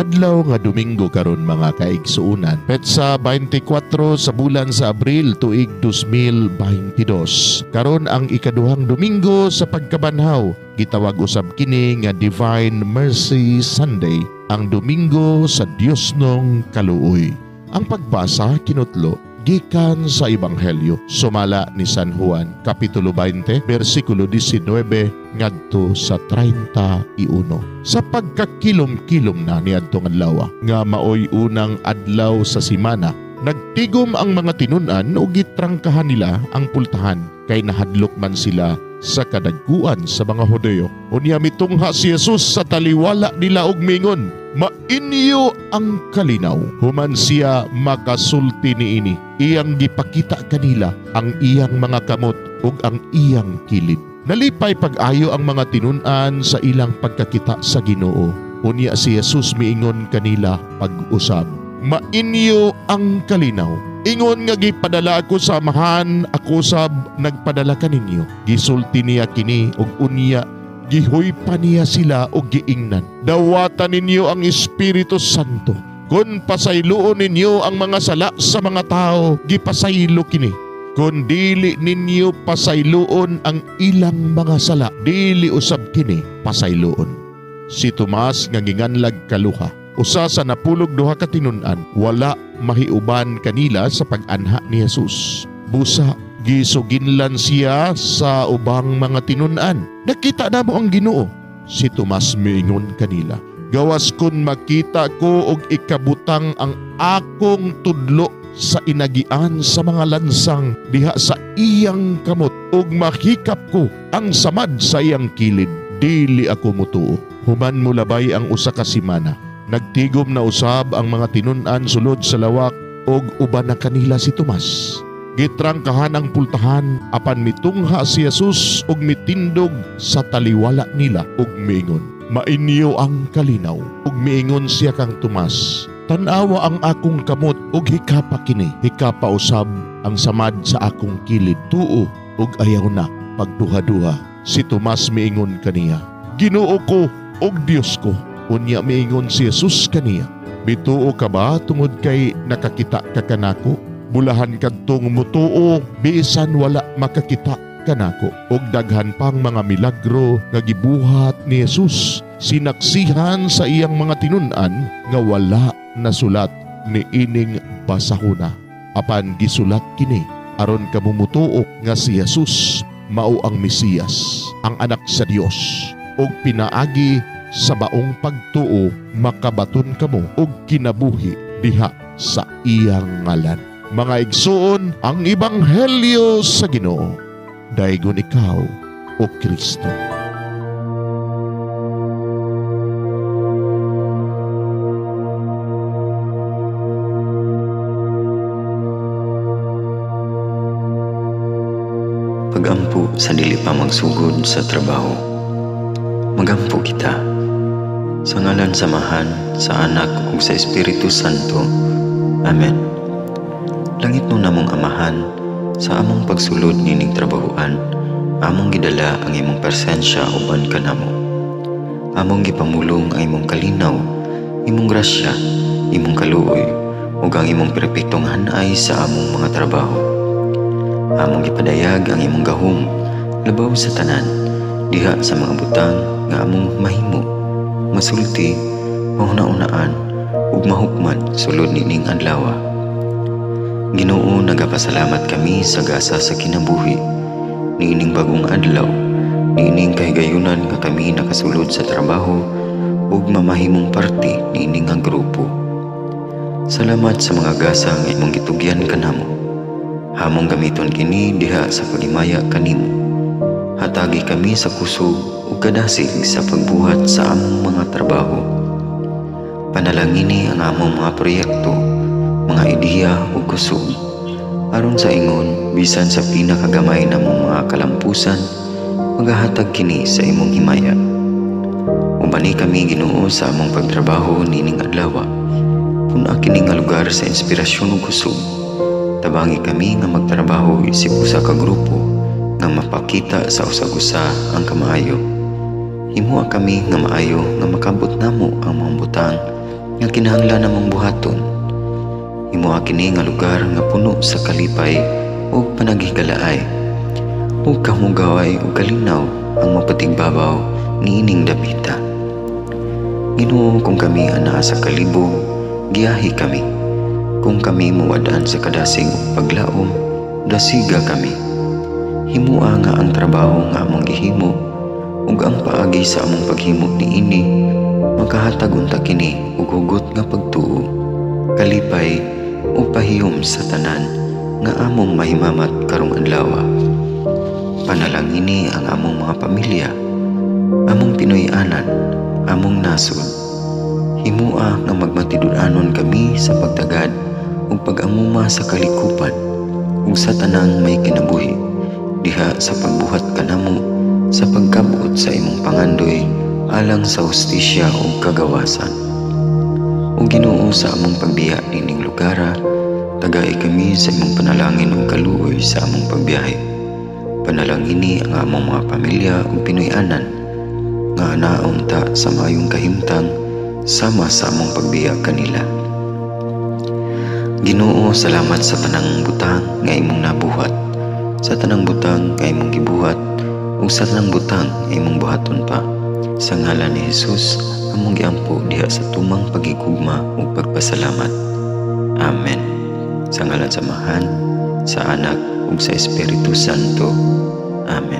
Adlaw nga Domingo karon mga kaigsuonan. Petsa 24 sa bulan sa Abril tuig 2022. Karon ang ikaduhang Domingo sa pagkabanhaw. Gitawag usab kini nga Divine Mercy Sunday, ang Domingo sa Diosnong Kaluoy. Ang pagbasa kinutlo gikan sa Ebanghelyo sumala ni San Juan, Kapitulo 20, versikulo 19 ngadto sa 31. Sa pagkakilom-kilom na niadtong adlaw nga maoy unang adlaw sa simana, nagtigom ang mga tinun-an ug gitrangkahan nila ang pultahan kay nahadlok man sila sa kadagkuan sa mga Hudiyo. Unya mitungha si Jesus sa taliwala nila og mingon, "Mainyo ang kalinaw." Human siya makasulti niini, iyang gipakita kanila ang iyang mga kamot ug ang iyang kilid. Nalipay pag-ayo ang mga tinun-an sa ilang pagkakita sa Ginoo. Unya si Jesus miingon kanila pag-usab, "Mainyo ang kalinaw. Ingon nga gipadala ako sa Amahan, ako sab nagpadala kaninyo." Gisulti niya kini ug unya gihuypa niya sila og giingnan, "Dawatan ninyo ang Espiritu Santo. Kung pasayloon ninyo ang mga sala sa mga tao, gipasaylo kini. Kung dili ninyo pasayloon ang ilang mga sala, dili usab kini pasayloon." Si Tomas nga ginganlag kaluha, usa sa napulog duha ka tinun-an, wala mahiuban kanila sa pag-anha ni Jesus. Busa gisuginlan siya sa ubang mga tinun-an. "Nakita na mo ang Ginoo." Si Tomas miingon kanila, "Gawas kun makita ko og ikabutang ang akong tudlo sa inagian sa mga lansang diha sa iyang kamot ug mahikap ko ang samad sa iyang kilid, dili ako mutuo." Human molabay ang usa ka semana, nagtigom na usab ang mga tinun-an sulod sa lawak ug uban na kanila si Tomas. Gitrangkahan ang pultahan apan mitungha si Jesus ug mitindog sa taliwala nila ug miingon, "Mainyo ang kalinaw." Ug miingon siya kang Tomas, "Tan-awa ang akong kamot ug hikapa kini. Hikapa usab ang samad sa akong kilid. Tuo ug ayaw na pagduha-duha." Si Tomas miingon kaniya, "Ginoo ko ug Dios ko." Unya miingon si Jesus kaniya, "Mituo ka ba tungod kay nakakita ka kanako? Bulahan kadtong mutuo bisan wala makakita kanako." Og daghan pang mga milagro nga gibuhat ni Jesus sinaksihan sa iyang mga tinun-an nga wala nasulat ni ining basahona. Apan gisulat kini aron kamo mutuo nga si Jesus mao ang Mesiyas, ang anak sa Dios, ug pinaagi sa maong pagtuo makabaton kamo og kinabuhi diha sa iyang ngalan. Mga igsoon, ang Ebanghelyo sa Ginoo. Daygon ikaw, o Kristo. Pagampo sa dili pa magsugod sa trabaho. Magampo kita. Sa ngalan sa Amahan, sa Anak ug sa Espiritu Santo. Amen. Langit no namong Amahan, sa among pagsulod nining trabahoan, among gidala ang imong presensya uban kanamo. Among gipamulong ang imong kalinaw, imong grasya, imong kaluoy, ug ang imong perpektong hanay sa among mga trabaho. Among gipadayag ang imong gahom, labaw sa tanan, diha sa mga butang nga among mahimo, masulti, mahuna-unaan, ug mahukman sulod nining adlaw. Ginoo, nagapasalamat kami sa gasa sa kinabuhi niining bagong adlaw, niining kahigayunan nga kami nakasulod sa trabaho ug mamahimong parte niining nga grupo. Salamat sa mga gasa nga imong gitugyan kanamo. Hamong gamiton kini diha sa paghimaya kanimo. Hatagi kami sa kusog ug kadasig sa pagbuhat sa among mga trabaho. Panalangini ang among mga proyekto, mga ideya ug kusog, aron sa ingon bisan sa pinakagamay namong mga kalampusan, magahatag kini sa imong himaya. Ubani kami, Ginoo, sa among pagtrabaho nining adlaw. Pun-a kini nga lugar sa inspirasyon ug kusog. Tabangi kami nga magtrabaho isip usa ka grupo nga mapakita sa usag-usa ang kamaayo. Himoa kami nga maayo nga makabot namo ang mga butang nga kinahanglan namong buhaton. Himoa kini nga lugar nga puno sa kalipay ug panaghigalaay, ug kahugaway ug kalinaw ang mapatigbabaw niining dapita. Ginoo, kung kami anaa sa kalibog, giyahi kami. Kung kami muwad-an sa kadasig ug paglaom, dasiga kami. Himoa nga ang trabaho nga among gihimo ug ang paagi sa among paghimo niini makahatag unta kini og hugot nga pagtuo, kalipay ug pahiyom sa tanan nga among mahimamat karong adlaw. Panalangini ang among mga pamilya, among Pinoy-anan, among nasod. Himoa nga magmatinud-anon kami sa pagtagad ug pag-amuma sa kalikupan ug sa tanang may kinabuhi diha sa pagbuhat kanamo sa pagkab-ot sa imong pangandoy alang sa hustisya ug kagawasan. O Ginoo, sa among pagbiya nining lugara, tagai kami sa imong panalangin ug kaluoy sa among pagbiyahe. Panalangini ang among mga pamilya ug Pinoy-anan nga anaon ta sa maayong kahimtang sama sa among pagbiya kanila. Ginoo, salamat sa tanang butang nga imong nabuhat, sa tanang butang nga imong gibuhat, ug sa tanang butang nga imong buhaton pa. Sa ngalan ni Jesus, among giampo diha sa tumang pagigugma ug pagpasalamat. Amen. Sa ngalan sa Amahan, sa Anak ug sa Espiritu Santo. Amen.